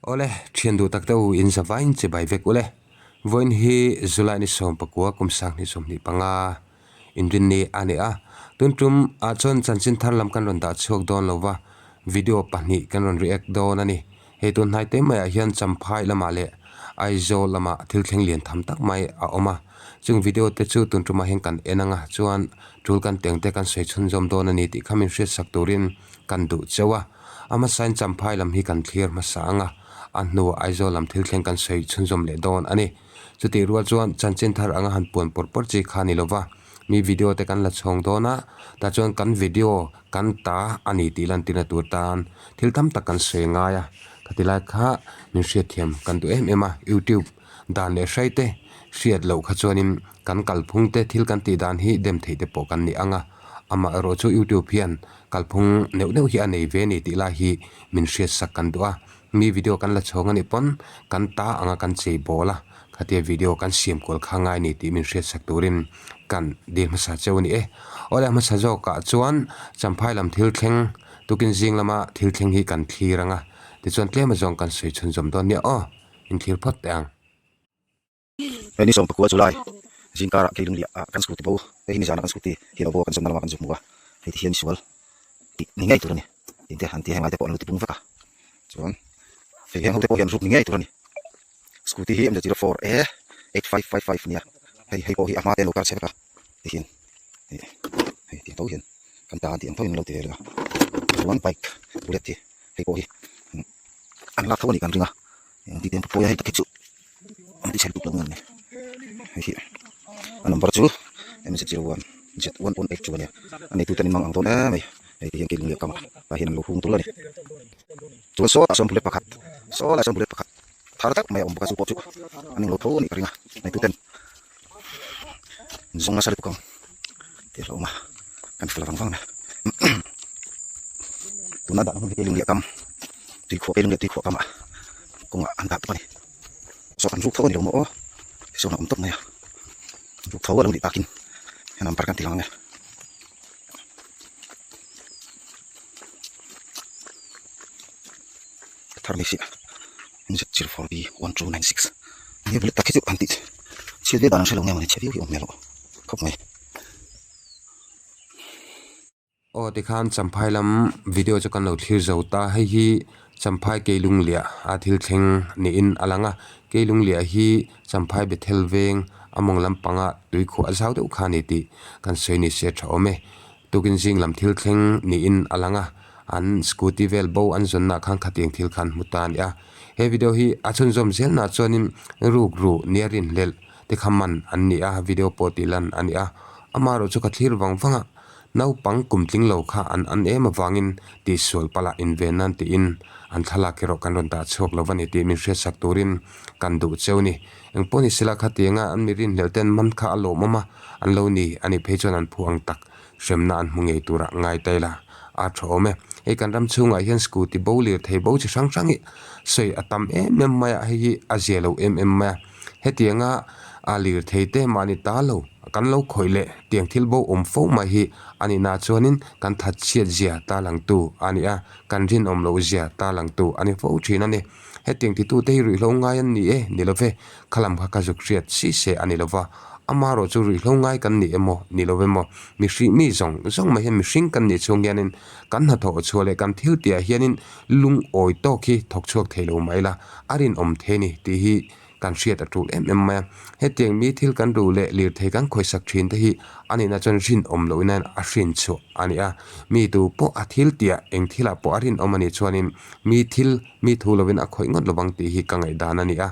Awle, thian duh tak te u in zavain chibai vek ule. Vawiin hi July ni 19 kum 2025 inrinni a ni a. Tun tum ah chuan chanchin thar lam kan rawn dah chhuak dawn lo va, video pahnih kan rawn react dawn a ni. Hei tun hnai te maiah hian Champhai lamah leh Aizawl lamah thil thleng lian tham tak mai a awm a. Chung video te chu tun tumah hian kan en ang a, chuan tul kan teng te kan sawi chhunzawm dawn a ni tih kha min hriatsak turin kan duh cheu a. A hmasain Champhai lam hi kan thlir hmasa ang a, a hnuah Aizawl lam thil thleng kan sawi chhunzawm leh dawn a ni. Chutih rual chuan chanchin thar anga han puan pawr pawr chi kha a ni lo va, mi video te kan la chhawng dawn a, tah chuan kan video kan ta a ni tih lantirna tur tan thil tam tak kan sawi ngai a, khati lai kha min hriatthiam kan duh em em a, YouTube dan leh hrai te hriat loh kha chuanin kan kalphung te thil kan tih dan hi dem theih te pawh kan ni ang a, amaherawh chu YouTube hian kalphung neuh neuh hi a nei ve a ni tih lai hi min hriatsak kan duh a. Mi video kan la chhawng a nih pawn kan ta anga kan chei bawl a, khatia video kan siam kual kha ngai ni tih min hriatsak turin kan dil hmasa cheu a ni e. Awle a hmasa zawkah chuan Champhai lam thil thleng tukin zing lama thil thleng hi kan thlir ang a, tichuan tlem azawng kan sawi chhunzawm dawn nia aw, inthlir phawt teh ang. Hei ni 19 July zingkarah Keilung liah ah kan scooty bo hei hi nizanah kan scooty hi lo bo a kan zawmna lamah kan zu hmu a hei ti hian misual tih ni ngei tur a ni tih te an ti a henglai te pawh an lo ti pung vek a chuan hei heng ho te pawh hian ruk ni ngei tur a ni scooty hi M 04 A 8555 nia hei hei pawh hi a hma te an lo kar chhe vek a ti hian hei tiang tho hian kan ta an tih ang tho hian an lo ti ve reng a chuan bike bullet hi hei pawh hi an lak tho a nih kan ring a eng ti te an pawi a hei tak hi chu. An ti chhe lutuk lo nge ni hei hi a number chu M 01 Z 1.8 chu a nia a neitu ten in mang ang dawn em mai hei ti hian keilung leh kam ah tah hian an lo hung tul a ni chuan sawtah sawn bullet pakhat saw lai sawn bullet pakhat thar tak mai a awm bawk a chu pawh chu an englo tho a nih ka ring a neitu ten zawng nasa lutuk ang tih a hlauhawm a kan fal vang vang a tuna dah hun hi keilung leh kam tuikhuah keilung leh tuikhuah kam ah kawngah an dah tawp a ni. Saw an ruk tho a ni lo maw aw tichuan a awm tawp mai a ruk tho a lo nih takin he number kan ti lang ang e. Thar mai si a Z04B 1296 ni bullet tak hi chu han tih chhiat ve dan an hre lo nge mawni chhe viau hi awm hmel loh khawp mai. Aw tikhan Champhai lam video chu kan lo thlir zo ta hei hi Champhai Keilungliah a thil thleng niin a lang a Keilungliah hi Champhai Bethel veng a mawng lampanga tuikhuah zau deuh kha a ni tih kan sawi ni se tha awm e tukin zing lam thil thleng niin a lang a an scooty vel bo an zawnna ah khan khatiang thil kha an hmu ta a ni a he video hi a chhunzawm zel nah chuanin rukru nia rinhlelh te kha man an ni a video pawh tih lan a ni a amaherawhchu chu ka thlir vang vang a. Naupang kum tling lo kha an an em avangin tihsual palh ah inven nan tiin an thlalak erawh kan rawn dah chhuak lo a ni tih min hriatsak turin kan duh cheu ni. Engpawh ni sela khatianga an mi rinhlelh ten man kha a lawmawm a, an lo ni a nih phei chuan an phu ang tak hremna an hmu ngei turah ngai ta ila a tha awm e. Hei kan ram chhungah hian scooty bo lirthei bo chi hrang hrang hi sawi a tam em em mai a, hei hi a zia lo em em mai a. Hetianga a lirthei te mahni ta lo kan lo khawih leh tiang thil bo awm fo mai hi a nih nah chuanin kan that chhiat zia ta langtu a ni a, kan rinawm loh zia ta langtu a ni fo thin a ni. Hetiang titute hi ruihhlo ngai an ni e ni lo ve, khalam kha ka zuk hriat si se a ni lo va, amaherawh chu ruihhlo ngai kan ni emaw ni lo emaw mihring mi zawng zawng mai hian mihring kan nih chhung hianin kan hnathawh chhuah leh kan thil tihah hianin lungawi tawk hi thawk chhuak thei lo mai la a rinawm thei a ni tih hi kan hriat a tul em em mai a. Hetiang mi thil kan duh leh lirthei kan khawisak thin te hi a nihna chuan rinawm loh in a hrin chhuah a ni a. Mi tu pawh a thil tihah eng thilah pawh a rinawm a nih chuanin mi thil mi thu lovin a khawih ngawt lovang tih hi ka ngaihdan a ni a.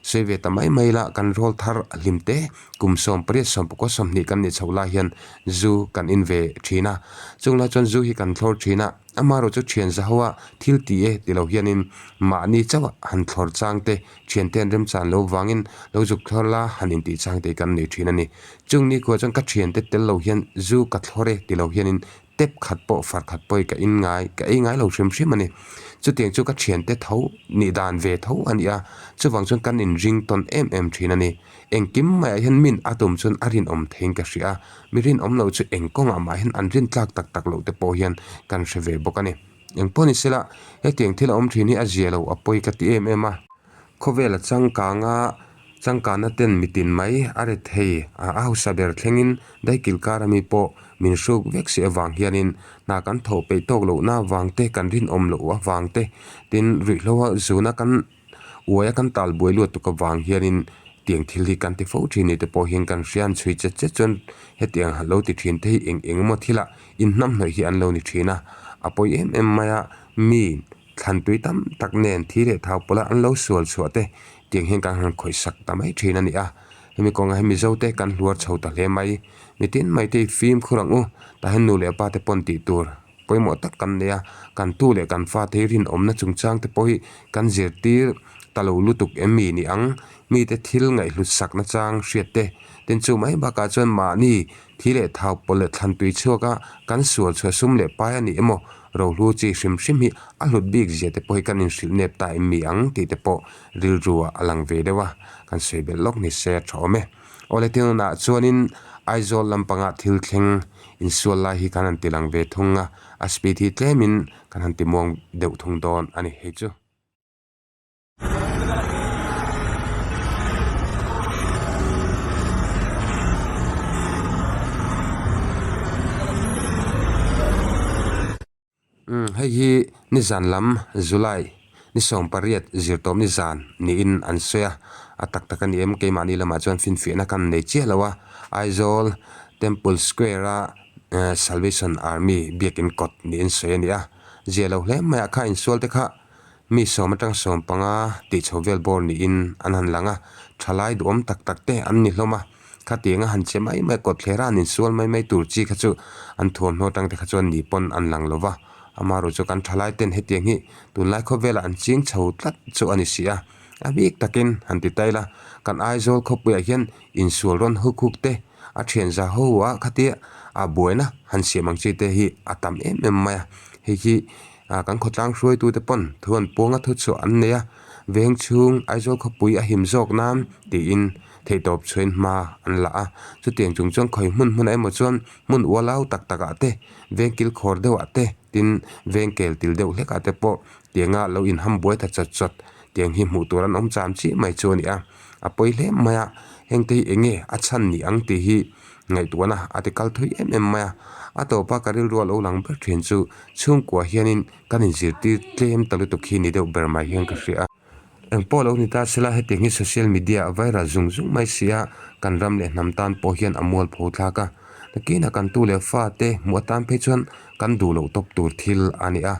Sawi ve ta mai mai la kan rawl thar a hlim te kum 18 19 20 kan nih chhoh lai hian zu kan in ve thin a. Chung lai chuan zu hi kan thlawr thin a. Amaherawhchu thian zahoa thil ti e ti lo hianin mahni chauh han thlawr chang te Thiante an remchan lo vangin lo zuk thlawr la han intih chang te kan nei thin a ni. Chung ni khuah chuan ka thiante tel lo hian zu ka thlawr e ti lo hianin tep khat pawh far khat pawh i ka in ngai ka ei ngai lo hrim hrim a ni. Chutiang chu ka thiante tho nih dan ve tho a ni a, chuvang chuan kan inring tawn em em thin a ni. Engkim maiah hian min a tum chuan a rinawm theiin ka hria a, mi rinawm lo chu eng kawngah mah hian an rintlak tak tak loh te pawh hian kan hre ve bawk a ni. Engpawh ni sela, hetiang thil a awm thin hi a zia lo a pawi ka ti em em a. Khawvel a changkang a, changkanna ten mitin mai a re thei a, a hausa ber thlengin daikil kar ami pawh min hruk vek si avang hianin hna kan thawh peih tawk lohna avang te, kan rinawm loh avang te, tin ruihhlo a zuna kan uai a kan tal buai luat tuk avang hianin tiang thil hi kan ti fo thin ni te pawh hian kan hria an chhui chet chet chuan hetiang lo ti thin te hi eng eng emaw thilah inhnamhnawih hi an lo ni thin a, a pawi em em mai a, mi thlan tui tam tak nen thi leh thau pawlh a an lo sual chhuah te tiang hian kan han khawih sak ta mai thin a ni a, hemi kawngah hian Mizo te kan hluar chho ta hle mai, mitin mai te i fimkhur ang u, tah hian nu leh pa te pawn tih tur. Pawimawh tak kan nei a, kan tu leh kan fate hi rinawmna chungchang te pawh hi kan zirtir ta lo lutuk em mi ni ang? Mite thil ngaihhlut sakna chang hriat te, tin chu mai bakah chuan mahni thi leh thau pawlh leh thlan tui chhuak a kan sual chhuah sum leh pai a ni emaw rohlu chi hrim hrim hi a hlut bik zia te pawh hi kan inhrilh nep ta em mi ang tih te pawh rilru ah a lang ve deuh a, kan sawi belh lawk ni se a tha awm e. Awle tinunah chuanin Aizawl lampangah thil thleng insual lai hi kan han ti lang ve thung a, a speed hi tlemin kan han ti muang deuh thung dawn a ni hei chu. Umm hei hi nizan lam July ni 18 zirtawp nizan niin an sawi a, a tak tak a ni em keimahni lamah chuan finfiahna kan nei chiah lo a, Aizawl Temple Square a Salvation Army biakin kawt niin sawi a ni a, zia lo hle mai a kha insual te kha mi sawm atang 15 tih chho vel bawr niin an han lang a, thalai duhawm tak tak te an ni hlawm a. Khatianga han che mai mai kawtthler a an insual mai mai tur chi kha chu an thuamhnaw atang te kha chuan ni pawn an lang lo va, amaherawh chu kan thalai ten hetiang hi tunlai khawvelah an ching chho tlat chu a ni si a, a bik takin han ti ta ila kan Aizawl khawpuiah hian insual rawn huk huk te a thian za ho a khatia a buaina han siam ang chi te hi a tam em em mai a, hei hi kan khawtlang hruaitute pawn thu an puanga thu chhuah an nei a, veng chhung Aizawl khawpui a him zawk nan tiin. Theihtawp chhuain hma an la a, chutiang chung chuan khawi hmun hmunah emaw chuan hmun ualau tak takah te, veng kil khawr deuhah te, tin veng kel til deuh hlekah te pawh tianga lo inham buai ta chawt chawt tiang hi hmuh tur an awm cham chiah mai chu a ni a. A pawi hle mai a, hengte hi eng nge a chhan ni ang tih hi ngaihtuahna a ti kal thui em em mai a. A tawpa ka rilru a lo lang ber thin chu chhungkua hianin kan inzirtir tlem ta lutuk hi ni deuh ber mai hian ka hria a. Eng pawh lo ni ta sela hetiang hi social media a viral zung zung mai si a, kan ram leh hnam tan pawh hian a mualpho thlak a. Nakinah kan tu leh fa te hmuh atan phei chuan kan duh loh tawp tur thil a ni a.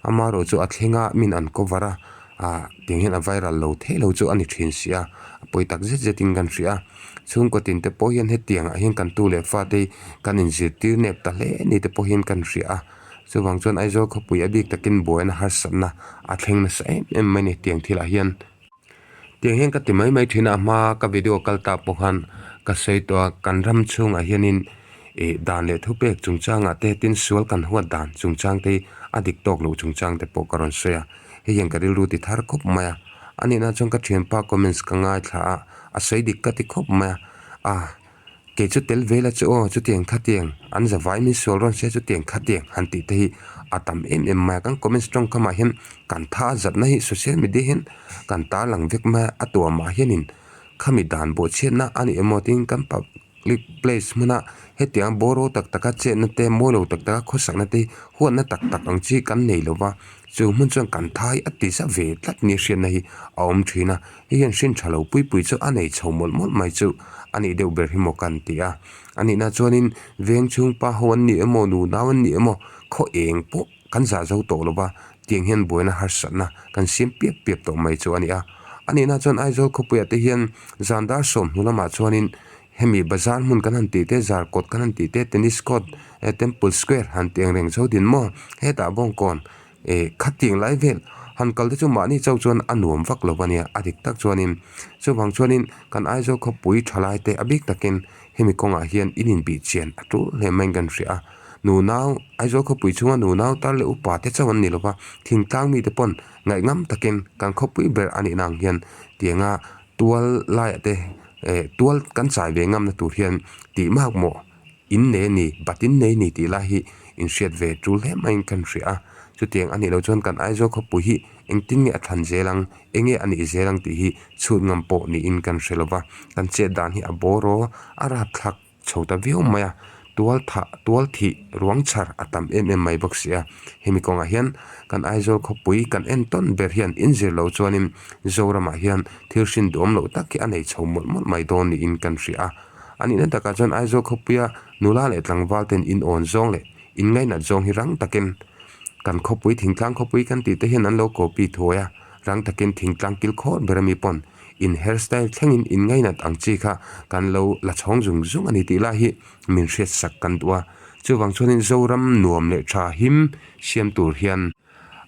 Amaherawh chu a thleng a, min an cover a, ah tiang hian a viral lo theih lo chu a ni thin si a, a pawi tak zet zet in kan hria a. Chhungkaw tin te pawh hian hetiang ah hian kan tu leh fa te hi kan inzirtir nep ta hle ni te pawh hian kan hria a. Chuvang chuan Aizawl khawpui a bik takin buaina harsatna a thleng nasa em em mai a ni tiang thilah hian. Tiang hian ka ti mai mai thin a, a hma ka video kal ta pawh khan ka sawi tawh a, kan ram chhungah hianin ih dan leh thupek chungchangah te tin sual kan huat dan chungchang te hi a dik tawk loh chungchang te pawh ka rawn sawi a, hei hian ka rilru ti thar khawp mai a, a nihna chuan ka thianpa comments ka ngaithla a, a sawi dik ka ti khawp mai a, ah. Kei chu tel ve la chu aw, chutiang khatiang an za vai min sual rawn se chutiang khatiang han tih te hi a tam em em mai a, kan comments tawngkamah hian kan tha a zatna hi social media hian kan tarlang vek mai a, a tuamah hianin khami dan bawhchhiatna a ni emaw tiin kan public place hmuna hetiang bawraw tak taka chetna te mawi lo tak taka khawsakna te hi huatna tak tak ang chi kan nei lo va, chu hmun chuan kan tha hi a ti za ve tlat nia hriatna hi a awm thin a. Hei hian hrin tha lo pui pui chu a nei chho mawlh mawlh mai chu a nih deuh ber hi maw kan ti a. A nihna chuanin veng chhung pa ho an ni emaw nunau an ni emaw khaw eng pawh kan zah zo tawh lo va, tiang hian buaina harsatna kan siam piap piap tawh mai chu a ni a. A nihna chuan Aizawl khawpuiah te hian zan dar sawm hnu lamah chuanin hemi bazar hmun kan han tih te, zarkawt kan han tih te, tennis court, temple square han tih ang reng zo din maw hetah bawngkawn Eh, khatiang lai vel han kal te chu mahni chauh chuan a nuam vak lo a nia, a dik tak chuanin chuvang chuanin kan Aizawl khawpui thalai te a bik takin hemi kawngah hian in inbih chian a tul hle maiin kan hria a, nunau Aizawl khawpui chhunga nunau tar leh upa te chauh an ni lova, thingtlang mite pawn ngaihngam takin kan khawpui ber a nih nang hian tianga tual laiah te eh tual kan chai ve ngamna tur hian tih makmawh. In nei a ni, bat in nei a ni tih lai hi in hriat ve tul hle maiin kan hria a. Chutiang a nih loh chuan kan Aizawl khawpui hi engtin nge a thlan zel ang, enge a nih zel ang tih hi chhut ngam pawh niin kan hre lo va. Kan chet dan hi a bawraw a rapthlak chho ta viau mai a, tual thah, tual thih, ruang chhar a tam em em mai bawk si a. Hemi kawngah hian kan Aizawl khawpui kan entawn ber hian inzir lo chuanin Zoramah hian thil hrin duhawm loh tak hi a nei chho mawlh mawlh mai dawn niin kan hria a. A nihna takah chuan Aizawl khawpuia nula leh tlangval ten inawn zawng leh inngainat zawng hi rang takin kan khawpui thingtlang khawpui kan tih te hian an lo copy thuai a, rang takin thingtlang kil khawr ber ami pawn in hair style thlengin inngainat ang chi kha kan lo la chhawng zung zung a ni tih lai hi min hriat sak kan duh a. Chuvang chuanin Zoram nuam leh tha him siam tur hian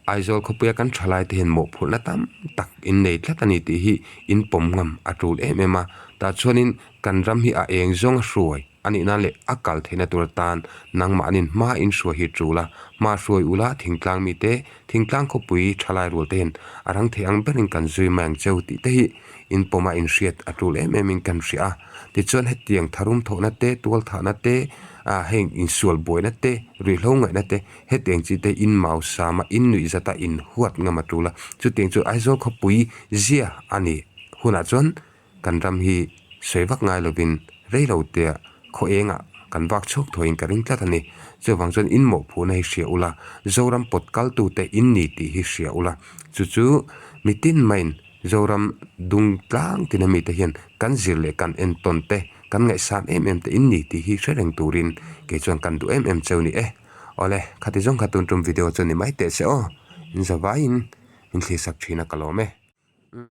Aizawl khawpuia kan thalai te hian mawhphurhna tam tak in nei tlat a ni tih hi in pawm ngam a tul em em a. Tah chuanin kan ram hi a eng zawng a hruai a nih nan leh a kal theihna tur atan nangmahnin hma in hruai hi tul a. Hma hruai ula thingtlang mite, thingtlang khawpui thalai rual te hian a rang thei ang berin kan zui mai ang cheu tih te hi in pawm a in hriat a tul em em in kan hria a. Tichuan hetiang tharum thawhna te, tualthahna te, ah heng insual buaina te, ruihhlo ngaihna te, Hetiang chi te in mau sama in nuih zata in huat ngam a tul a, chutiang chu Aizawl khawpui zia a ni hunah chuan kan ram hi sawi vak ngai lovin rei lo tea khaw engah kan vak chhuak thuaiin ka ring tlat a ni. Chuvang chuan in mawhphuhna hi hria ula, Zoram pawt kaltute in ni tih hi hria ula, chu chu mitin maiin Zoram dung tlang tina mite hian kan zir leh kan entawn te, kan ngaihsan em em te in ni tih hi hre reng turin kei chuan kan duh em em cheu ni e. Awle, khati zawng kha tun tum video chu ni mai teh se aw, in zavaiin min thlir sak thin a ka lawm e.